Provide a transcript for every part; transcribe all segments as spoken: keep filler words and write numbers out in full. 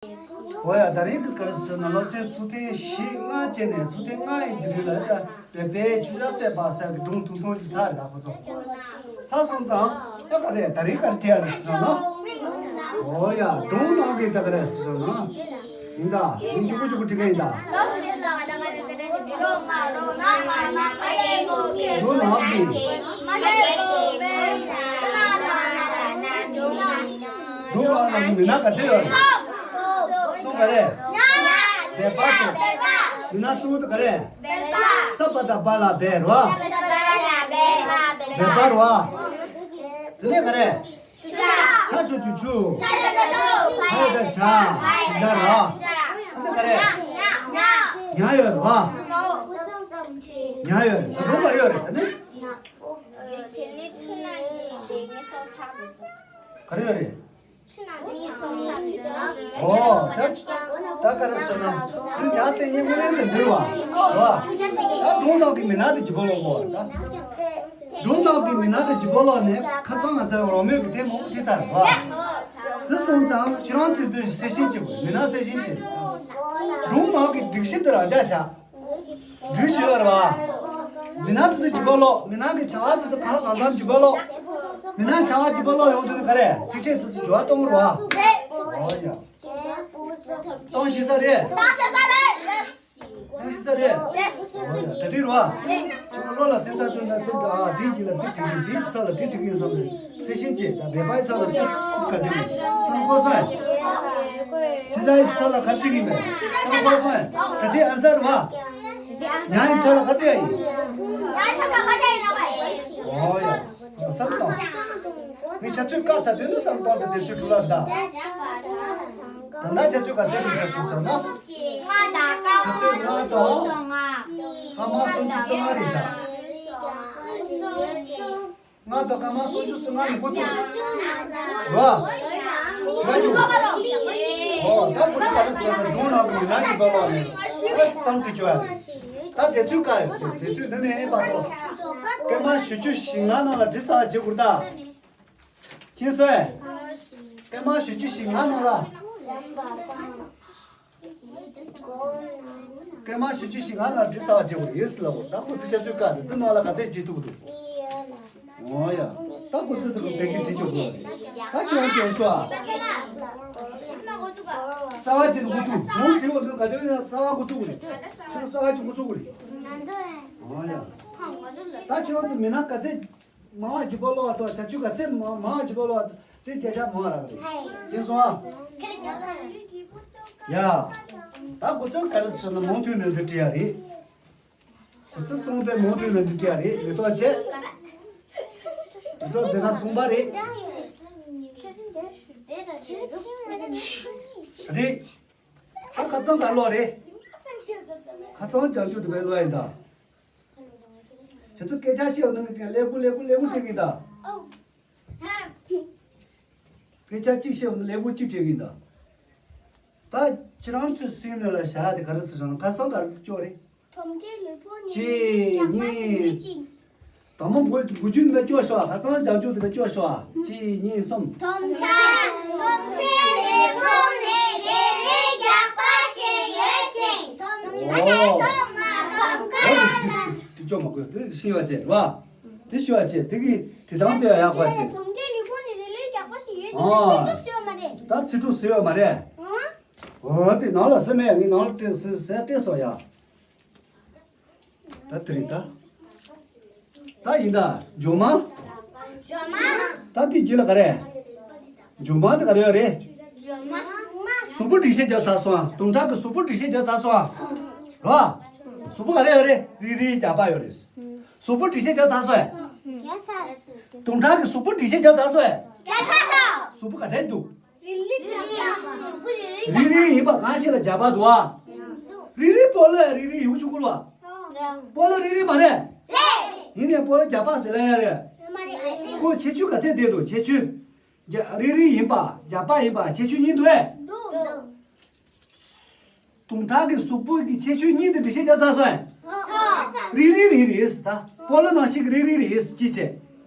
འོ་ཡ། ད་རེས་ཀྱི་ག་རེ་ཟེར་ན་སློབ་ཚན་ཚུལ་ཐེངས་བཞི་ལྔ་བྱས་ནས་ཚུལ་ཐེངས་ལྔ་ཡི་རྒྱུན་རིང་ལ་ད་བོད་པའི་ཆོས་ཇ་བསྲེགས་པ་ཟེར་གི་སྒྲུང་ཐུང་ཐུང་ཞིག་ཚར་རེད་ད་ཁོ་ཚོ། ཚར་སོང་ཙང་ད་ག་རེ་ད་རེས་ག་རེ་བྲིས་ཡ་རེད་ཟེར་ན། འོ་ཡ། སྒྲུང་ནང་གི་ད་ག་རེ་ཟེར་ན། ཡིན་ད། མི་མགྱོགས་པོ་མགྱོགས་པོ་བྲིས་མཁན་ཡིན་ད། ལོ་ནག་གི། འགྲོ་བ་ལ་མི་སྣ་ག་ཚོད་ཡོད་རེད། གསུམ་ག་རེ། བོད་པ་ཚོ། མི་སྣ་གཙོ་བོ་དེ་ག་རེ། ས་པ་བཏགས་སྦ་ལ་སྦས་རེད་བ། སྦས་པ་རེད་བ། དེ་ནས་ག་རེ། ཆ་ཞབས་ཀྱུ་ཆུ། ཕ་ཡ་བཏགས་ཕྱ། ཕྱི་ཞབས་ར། ཨ་ནི་ག་རེ། ཉ་ཡོད་རེད་བ། ཉ་ཡོད་རེད། ད་དུང་ག་རེ་ཡོད་རེད་ད་ནི། ག་རེ་ཡོད་རེད། ཨོ། ད་ད་ག་རེ་ཟེར་ན། དུས་ཡག་སེ་ཉིན་དངོས་གནས་དུ་འདུལ་བ། རེད་བ། ད་སྒྲུང་ནང་གི་མི་སྣ་དེ་ལྗིད་པོ་ལོག་གོ་ད། སྒྲུང་ནང་གི་མི་སྣ་དེ་ལྗིད་པོ་ལོག་ནས་ཁ་སང་ང་ཚོའི་རང་མོས་ཀྱི་ཐེངས་མང་པོ་བྲིས་ཚར་རེད་བ། དེ་སོང་ཙང་ཁྱེད་རང་ཚོས་དུས་གསལ་བཤད་བྱེད་དགོས། མི་སྣ་གསལ་བཤད་བྱེད། སྒྲུང་ནང་གི་སྒྲིག་གཞི་དེ་རང་འཇགས་བཞག་འགྲུལ་བཞུད་ཡོད་རེད་བ། མི་སྣ་དེ་ཚོ་ལྗིད་པོ་ལོག་མི་སྣ་གི་བྱ་བ་དེ་ཚོ་གང་ལ་གང་འཚམ་ལྗིད་པོ་ལོག་མི་སྣ་བྱ་བ་ལྗིད་པོ་ལོག་ཡོང་དུས་ག་རེ་ཚིག་ཕྲད་དེ་ཚོ་འགྱུར་བ་གཏོང་གི་རེད་བ། ཨོ་ཡ། གཏོང་ཤེས་ས་རེད། གཏོང་ཤེས་ས་རེད། ཨོ་ཡ། གྲ་སྒྲིག་རེད་བ། ཁྱོད་བློ་ལ་སེམས་ཚ་དོན་ན་དེ་འདྲ་ཨ་དེའི་རྗེས་ལ་དེ་དྲིས་ཀྱི་དེའི་ཚ་ལ་དེ་དྲིས་ཀྱི་ཡིན་བསམ་ནས། གསལ་བཤད་བྱེད་ད་བོད་པའི་ཚབ་ལ་སུས་ཚུར་ག་འདྲི་མེད་ཚང་གོ་སོང་ཡ། ཕྱི་ཆ་ཡི་ཚབ་ལ་ག་འདྲི་གི་མེད་ཚང་གོ་སོང་ཡ། ད་དེ་ཨན་སར་བ། ཉ་ཡི་ཚབ་ལ་ག་འདྲི་ཡ་ཡིན། ཨོ་ཡ། བསམ་བཏང་། ངས་ཆ་ཚོད་བཀག་ཚར་དུས་ནི་བསམ་བཏང་དུ་དེ་ཚོད་འཕྲུལ་ལ་གདའ། ད་ལྟ་ཆ་ཚོད་ག་ཚོད་རེད་ཤག་ཟེར་བྱུང་ན། ཆ་ཚོད་ལྔ་དང་། སྐར་མ་སུམ་ཅུ་སོ་ལྔ་རེད་ཤག་ལྔ་དང་སྐར་མ་སུམ་ཅུ་སོ་ལྔ་ནི་འགོ་བཙུགས། རོ། བྱ་རྒྱུ། ཨོ་ད་འགོ་བཙུགས་པ་རེད་ཟེར་ན་སྒྲུང་ནང་གི་མི་སྣ་གི་འབབ་ལོག་ནས་ཨེ་གཙང་དེ་བཅོ་ཡ་རེད། ད་དེ་ཚོའི་བཀའ་ཡོད་དེ་དེ་ཚོའི་འདི་ནས་ཨེ་པ་ཏོ། སྐར་མ་བཞི་བཅུ་ཞེ་ལྔ་ནང་ལ་འབྲི་ཚར་བ་བྱེད་དགོས་ད། མཁྱེན་སོང་ཨེ། སྐར་མ་བཞི་བཅུ་ཞེ་ལྔ་ནང་ལ། སྐར་མ་བཞི་བཅུ་ཞེ་ལྔ་ལ་འབྲི་ཚར་བ་བྱེད་དགོས་ཡོད་སྲིད་ལ་འོ་ད་ཁོ་ཚོ་ཆ་ཚོད་བཀག་དེ་དེ་ནང་ལ་ག་ཚད་འབྲི་ཐུབ་ཀྱི་འདུག་ཨོ་ཡ། ད་ཁོ་ཚོ་ཚོ་བོད་སྐད་བྲིས་ཆོག་གི་རེད། ད་ཁྱོད་རང་ཁྱོད་ཤོག་ཨ། གསར་བ་ཅིག་འགོ་ཚུགས་ནོར་བྲིས་འོ་དེ་ག་དུས་ཡིན་ན་གསར་བ་འགོ་ཚུགས་གི་རེད། ཁྱོད་གསར་བ་ཅིག་འགོ་ཚུགས་གི་རེད། ཨོ་ཡ། ད་ཁྱོད་རང་ཚོ་མི་སྣ་ག་ཚད། མང་བ་ཀྱི་སྤོ་ལོ་བ་དང་བྱ་ཆུ་ག་ཚད་མང་མང་བ་ཀྱི་སྤོ་ལོ་བ་དང་དེ་བརྒྱ་ཆ་མང་རག་རེད། དེ་སོང་ཨ། ཡ། ད་ཁོ་ཚོ་ག་རེ་ཟེར་ན་མང་ཐོས་ནས་འདི་བྲིས་ཡ་རེད། ཁོ་ཚོ་གསུང་དེ་མང་ཐོས་ནས་འདི་བྲིས་ཡ་རེད་མི་ཐོག་བྱས། མི་ཐོག་ཟེར་ན་གསུང་པ་རེད། རེད། ད་ཁ་ཚང་ག་ལོ་རེད། ཁ་ཚང་བྱང་ཆུབ་དེ་བས་ལོ་ཡིན་ད། ཁྱེད་ཚོ་སྐད་ཆ་བཤད་ཡོང་ན་ཀླད་ཀོར་ཀླད་ཀོར་ཀླད་ཀོར་བྲིས་གིན་ད། སྐད་ཆ་གཅིག་བཤད་ཡོང་ན་ཀླད་ཀོར་གཅིག་བྲིས་གིན་ད། ད་ཁྱེད་རང་ཚོའི་སེམས་ནང་ལ་བཞག་དེ་ག་རེ་ཟེར་བྱུང་ན་ཁ་སང་ག་རེ་སྐྱོ་རེད། ཐོམ་ཁྲའི་ལུས་པོ་ནི་གཅིག་གཉིས། དང་པོ་མགོ་མགོ་རྒྱུད་ནས་སྐྱོ་ཤོག་ཁ་སང་བྱང་ཆུབ་དེ་བས་སྐྱོ་ཤོག་གཅིག་གཉིས་གསུམ། ཐོམ་ཁྲ། ཐོམ་ཁྲའི་ལུས་པོ་ནི་རིལ་རིལ་རྒྱགས་པ་ཞིག་ཡོད་ཅིང་། ཐོམ་ཁྲ། ཨོ། ཐོམ་མ་ཐོམ་ཁ། དེ་སྐྱོ་མ་དགོས་དེ་ཤི་བ་བྱས་རེད་བ། དེ་ཤི་བ་བྱས་དེ་གི་དེ་དང་དེ་ཡག་པ་བྱས། ཐོམ་ཁྲའི་ལུས་པོ་ནི་རིལ་རིལ་རྒྱགས་པ་ཞིག་ཡོད་ཅིང་། ཨ། ཚིག་གྲུབ་ཟེར་ཡོད་མ་རེད། ད་ཚིག་གྲུབ་ཟེར་ཡོད་མ་རེད། ཨ། ཨོ་ཙི་ནང་ལ་སེམས་མེད་ངས་ནང་ལ་སྤྲད་སེ་སེ་སྤྲད་སོང་ཡ། ད་དེ་རིང་ད། ད་ཡིན་ད། ཇོ་མ། ཇོ་མ། ད་དེ་རྗེས་ལ་ག་རེ། ཇོ་མ་དེ་ག་རེ་ཡོད་རེད། ཇོ་མ། གཟུགས་པོ་སྒྲིག་ཆས་རྒྱབ་ཚར་སོང་ཨ། དུང་ཁྲག་གི་གཟུགས་པོ་སྒྲིག་ཆས་རྒྱབ་ཚར་སོང་ཨ། རོ། གཟུགས་པོ་ག་རེ་ཡོད་རེད། རིལ་རིལ་རྒྱགས་པ་ཡོད་རེད། གཟུགས་པོ་སྒྲིག་ཆས་རྒྱབ་ཚར་སོང་ཨ། དུང་ཁྲག་གི་གཟུགས་པོ་སྒྲིག་ཆས་རྒྱབ་ཚར་སོང་ཨ། གཟུགས་པོ་ག་འདྲ་འདུག་རིལ་རིལ་ཡིན་པ་གང་ཞིག་ལ་རྒྱགས་པ་འདུག་ཨ། རིལ་རིལ་སྤོ་ལོ་ཡ་རིལ་རིལ་ཡོང་ཆོག་གི་རེད་བ། སྤོ་ལོ་རིལ་རིལ་མ་རེད། ཡིན་ནའི་སྤོ་ལོ་རྒྱགས་པ་ཟེར་ལེ་ཡ་རེད། ཁོ་ཁྱད་ཆོས་ག་ཚད་བསྡད་འདུག་ཁྱད་ཆོས། རྒྱ་རིལ་རིལ་ཡིན་པ་རྒྱགས་པ་ཡིན་པ་ཁྱད་ཆོས་གཉིས་འདུག་ཨེ། དུང་ཁྲག་གི་གཟུགས་པོ་གི་ཁྱད་ཆོས་གཉིས་དེ་འགྲེལ་བཤད་རྒྱག་ཚར་སོང་ཨེ། རིལ་རིལ་རིལ་རིལ་ཟེར་ད། སྤོ་ལོ་ནང་བཞིན་གྱི་རིལ་རིལ་རིལ་ཟེར་ཅི་བྱེད།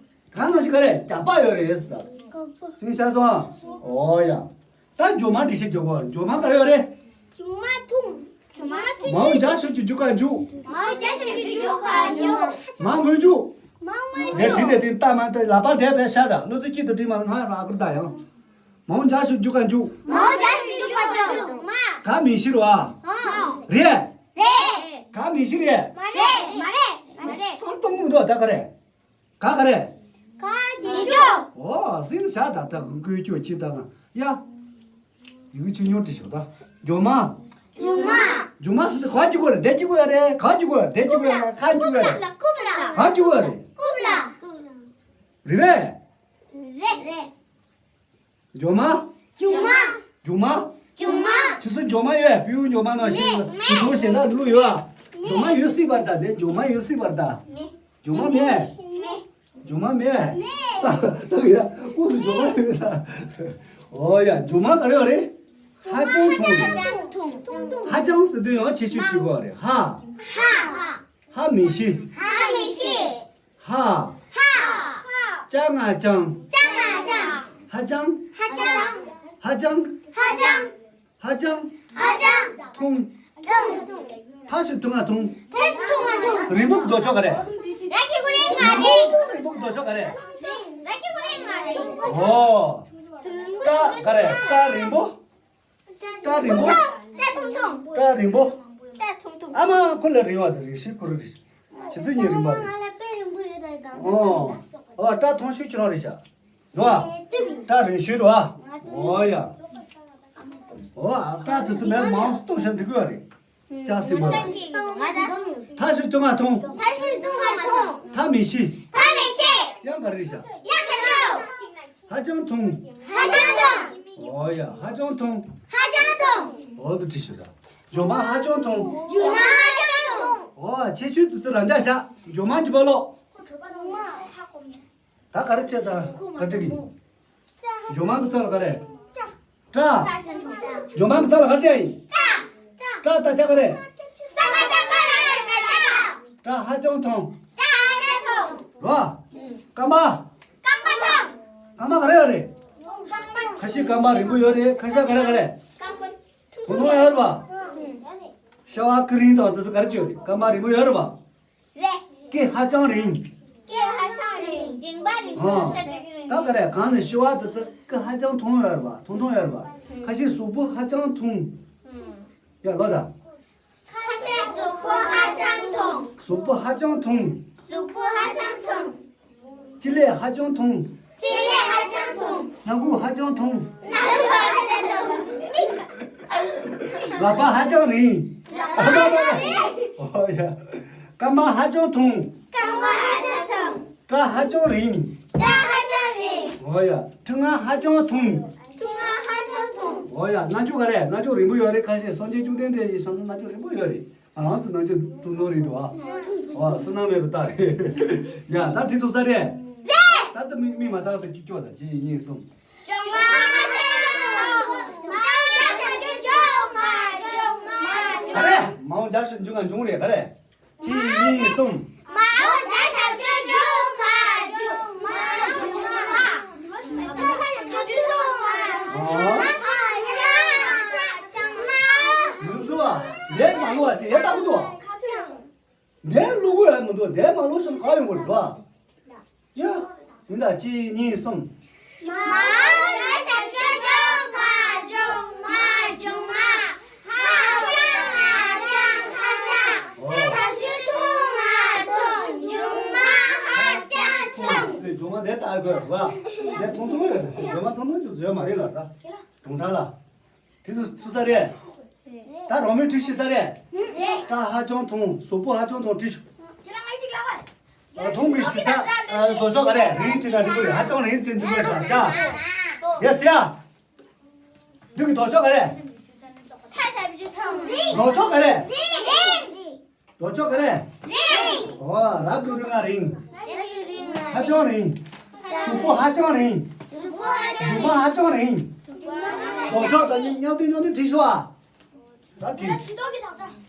གང་ནང་བཞིན་ག་རེ་རྒྱགས་པ་ཡོད་རེད་ཟེར་ད། ཚིག་ཤར་སོང་ཨ། ཨོ་ཡ། ད་འགྱོ་མ་འགྲེལ་བཤད་རྒྱག་གོ། འགྱོ་མ་ག་རེ་ཡོད་རེད། འགྱོ་མ་འཐུང་། འགྱོ་མ་འཐུང་། མ་འོངས་བྱ་ཞབས་ཀྱུ་འཇུག་ག་འཇུག་མ་འོངས་བྱ་ཞབས་ཀྱུ་འཇུག་ག་འཇུག་མ་སྔོན་འཇུག་མ་སྔོན་འཇུག་དེ་དེ་དེ་ལྟ་མ་ལྟ་ལག་པ་དེ་བས་ཤ་ད་བློ་རྩེ་གཅིག་ཏུ་དྲིལ་མ་ང་རང་ཨ་ཁུར་ད་ཡང་། མ་འོངས་བྱ་ཞབས་ཀྱུ་འཇུག་ག་འཇུག་མ་འོངས་བྱ་ཞབས་ཀྱུ་འཇུག་ག་འཇུག་མ། ག་མིང་གཞི་རེད་བ། ཨང་། རེད། རེད། ག་མིང་གཞི་རེད། མ་རེད། མ་རེད། མ་རེད། སོང་གཏོང་མི་འདུག་ད་ག་རེད། ག་ག་རེད། ག་རྗེས་འཇུག་ཨོ་སིན་ཤ་ད་ད་གུ་གུ་ཅོ་ཅི་ད་ང་ཡ། ཡུག་ཆུ་ཉུང་དྲི་ཤོག་ད། འགྱོ་མ། འགྱོ་མ། འགྱོ་མ་སི་ད་ག་ཅི་གོ་རེད། དེ་ཅི་གོ་རེད། ག་ཅི་གོ་རེད། དེ་ཅི་གོ་རེད། ཁ་ཅི་གོ་རེད། ཀུབ་ལ། ག་ཅི་གོ་རེད། ཀུབ་ལ། རེད་པས། རེད། རེད། འགྱོ་མ། འགྱོ་མ། འགྱོ་མ། འགྱོ་མ། ཁྱེད་ཚོ་འགྱོ་མ་ཡོད། པིའུ་འགྱོ་མ་ནང་བཞིན་མེད། དུ་དུ་ཞེ་ན་ལུ་ཡོད། འགྱོ་མ་ཡོད་སྲིད་པར་ད། དེ་འགྱོ་མ་ཡོད་སྲིད་པར་ད། མེད། འགྱོ་མ་མེད། མེད། འགྱོ་མ་མེད། ད་ད་གི་ཡ་ཨུ་ཚོ་འགྱོ་མ་ཡོད་ད། ཨོ་ཡ་འགྱོ་མ་ག་རེ་ཡོད་རེད། ཧ་ཅང་ཐུང་རེད། ཧ་ཅང་ཟེར་དུས་ཡང་ཁྱད་ཆོས་གཅིག་པ་རེད། ཧ། ཧ། ཧ་མིང་གཞི། ཧ་མིང་གཞི། ཧ། ཧ། ཅ་ང་ཅང་། ཅ་ང་ཅང་། ཧ་ཅང་། ཧ་ཅང་། ཧ་ཅང་། ཧ་ཅང་། ཧ་ཅང་། ཧ་ཅང་། ཐུང་། ཐུང་། ཐ་ཤུ་ཐུང་ང་ཐུང་། ཐ་ཤུ་ཐུང་ང་ཐུང་། རིང་པོ་གི་ལྡོག་ཕྱོགས་ག་རེ། ར་གི་གུ་རེ་ང་རེ། རིང་པོ་གི་ལྡོག་ཕྱོགས་ག་རེ། ར་གི་གུ་རེ་ང་རེ། ཨོ། ཀྲ་ག་རེ། ཀྲ་རིང་པོ། ཀྲ་རིང་པོ། ཀྲ་ཐུང་ཐུང་། ཀྲ་རིང་པོ། ཀྲ་ཐུང་ཐུང་། ཨ་མ་ཁོ་ལ་རིང་བ་དང་རིང་ཤོས་ཁོ་རང་རེད། ཁྱེད་ཚོ་གཉིས་རིང་པ་རེད། ང་ལ་དཔེ་རིང་པོ་ཡོད་དང་གང་ཟག་ཨོ། ཨོ་ཀྲ་ཐུང་ཤོས་ཁྱེད་རང་རེད་ཤག་འགྲོ་ཨ། ཀྲ་རིང་ཤོས་འགྲོ་ཨ། ཨོ་ཡ། ཨོ་ཨ་ཀྲ་དེ་ཚོ་མེད་མང་སྟོང་ཤ་འགྲིག་གི་རེད། ཅག་སྲིན་པོ་རེད། ཐ་ཤུ་ཐུང་ང་ཐུང་། ཐ་ཤུ་ཐུང་ང་ཐུང་། ཐ་མིང་གཞི། ཐ་མིང་གཞི། ཡང་ག་རེ་རེད་ཤག་ཡང་ཤ་ཤ། ཧ་ཅང་ཐུང་། ཧ་ཅང་ཐུང་། ཨོ་ཡ་ཧ་ཅང་ཐུང་། ཧ་ཅང་ཐུང་། ཨོ་དུ་བྲིས་ཤོག་ད། འགྱོ་མ་ཧ་ཅང་ཐུང་། འགྱོ་མ་ཧ་ཅང་ཐུང་། ཨོ་ཁྱད་ཆོས་དུ་ཚུར་རང་འཇགས་བཞག་འགྱོ་མ་འཇིབ་པ་ལོག་ད་ག་རེ་བྱས་ད་ག་འགྲིག་གི་འགྱོ་མ་གི་ཚུར་ག་རེ། ཀྲ། འགྱོ་མ་གི་ཚུར་ག་རེ་ཡིན། ཀྲ་ད་ཆ་ག་རེ། ཀྲ་ཧ་ཅང་ཐུང་། རོ། སྐར་མ། སྐར་མ་ག་རེ་ཡོད་རེད། ཁ་ཤས་སྐར་མ་རིང་པོ་ཡོད་རེད། ཁ་ཤས་ག་རེ་ག་རེ། ཐུང་ཐུང་ཡོད་རེད་པ། ཤ་བ་ཀི་རིང་དང་དེ་ཚོ་ག་རེ་བྱས་ཡོད་རེད། སྐར་མ་རིང་པོ་ཡོད་རེད་པ། རེད། སྐེ་ཧ་ཅང་རིང་། སྐེ་ཧ་ཅང་རིང་། མཇིང་པ་རིང་པོ་ཨ། ཤ་སྟག་རིང་། ད་ག་རེ་གང་ནས་ཤི་བ་དེ་ཚོ་སྐེ་ཧ་ཅང་ཐུང་ཡོད་རེད་པ། ཐུང་ཐུང་ཡོད་རེད་པ། ཁ་ཤས་གཟུགས་པོ་ཧ་ཅང་ཐུང་། ཡ་ལོ་ད། ཁ་ཤས་གཟུགས་པོ་ཧ་ཅང་ཐུང་། གཟུགས་པོ་ཧ་ཅང་ཐུང་། གཟུགས་པོ་ཧ་ཅང་ཐུང་། ལྕེ་ལེ་ཧ་ཅང་ཐུང་། ལྕེ་ལེ་ཧ་ཅང་ཐུང་། སྣ་ཁུག་ཧ་ཅང་ཐུང་། སྣ་ཁུག་ཧ་ཅང་ཐུང་། ལག་པ་ཧ་ཅང་རིང་། ལག་པ་ཧ་ཅང་རིང་། ཨོ་ཡ། སྐར་མ་ཧ་ཅང་ཐུང་། སྐར་མ་ཧ་ཅང་ཐུང་། སྐྲ་ཧ་ཅང་རིང་། སྐྲ་ཧ་ཅང་རིང་། ཨོ་ཡ། ཁྲི་རྔ་ཧ་ཅང་ཐུང་། ཁྲི་རྔ་ཧ་ཅང་ཐུང་། ཨོ་ཡ། རྣ་ཅོག་ག་རེ། རྣ་ཅོག་རིང་པོ་ཡོད་རེད། ཁ་ཤས་སངས་རྒྱས་བཅོམ་ལྡན་འདས་ཡིན་བསམ་ན་རྣ་ཅོག་རིང་པོ་ཡོད་རེད། ང་རང་ཚོ་རྣ་ཅོག་ཐུང་ནོ་རེད་འདུག་ཨ། ཨོ་བསོད་ནམས་མེད་པ་ལྟ་རེད། ཡ་ད་བྲིས་ཐུབ་ས་རེད། རེད། ད་ལྟ་མིག་མིག་མ་བཏང་ཚོ་ཀྱི་ཀྱོག་ད་གཅིག་གཉིས་གསུམ། ག་རེ། མ་འོངས་བྱ་ཞབས་ཀྱུ་འཇུག་ག་འབྱུང་རེད་ག་རེ། གཅིག་གཉིས་གསུམ། མ་འོངས་བྱ་ཞབས་ཀྱུ་འཇུག་ག་འབྱུང་མ་འབྱུང་མ། ཨོ། མི་འདུག་ཨ། ལས་མ་ལོ་ཨ་ཅེ་ཡ་ལྟ་གི་འདུག་ཨ། ལས་ལོ་གོ་ཡ་མི་འདུག་ལས་མ་ལོ་ཞིག་ག་ཡོང་གི་རེད་པ། ཡ། མི་འདའ་གཅིག་གཉིས་གསུམ། མ་འོངས་བྱ་ཞབས་ཀྱུ་འཇུག་ག་འབྱུང་མ་འབྱུང་མ། ཧ་ཅང་ཧ་ཅང་ཧ་ཅང་། ཨོ། ད་ཞབས་ཀྱུ་ཐུང་ང་ཐུང་འབྱུང་མ་ཧ་ཅང་ཐུང་། ལས་འབྱུང་མ་དེ་ལྟ་དགོས་རེད་པ། ལས་ཐུང་ཐུང་ཡོད་རེད། འབྱུང་མ་ཐུང་ཐུང་ཅིག་བཟོས་མ་རེད་ལ་ད། དུང་ཁྲ་ལ། དེ་ཚོ་ཚུད་ས་རེད། ད་རང་མོས་བྲིས་ཤེས་ས་རེད། རེད། སྐྲ་ཧ་ཅང་ཐུང་། གཟུགས་པོ་ཧ་ཅང་ཐུང་བྲིས་ཤོག་ཁྱེད་རང་ང་ཞིག་ལབ་པ། ཨ། ཐུང་བའི་ཤེས་ས། ཨ། ལྡོག་ཕྱོགས་ག་རེ། རིང་བྲིས་ན་འགྲིག་གི་རེད། ཧ་ཅང་རིང་བྲིས་འགྲིག་གི་རེད་ད། ཡ་ཟེར་ཡ། འདི་གི་ལྡོག་ཕྱོགས་ག་རེ། ད་ཞབས་ཀྱུ་ཐུང་། རིང་། ལྡོག་ཕྱོགས་ག་རེ། རིང་། ལྡོག་ཕྱོགས་ག་རེ། རིང་། ཨོ། ར་གུ་རུ་ང་རིང་། ར་གུ་རུ་ང་། ཧ་ཅང་རིང་། ཧ་ཅང་། གཟུགས་པོ་ཧ་ཅང་རིང་། གཟུགས་པོ་ཧ་ཅང་། མཇུག་མ་ཧ་ཅང་རིང་། མཇུག་མ་ཧ་ཅང་། ལྡོག་ཕྱོགས་དང་མཉམ་དུ་མཉམ་དུ་བྲིས་ཤོག་ཨ། ད་བྲིས། ད་ཇུས་གཏོགས་ཀྱི་དག་ཆ།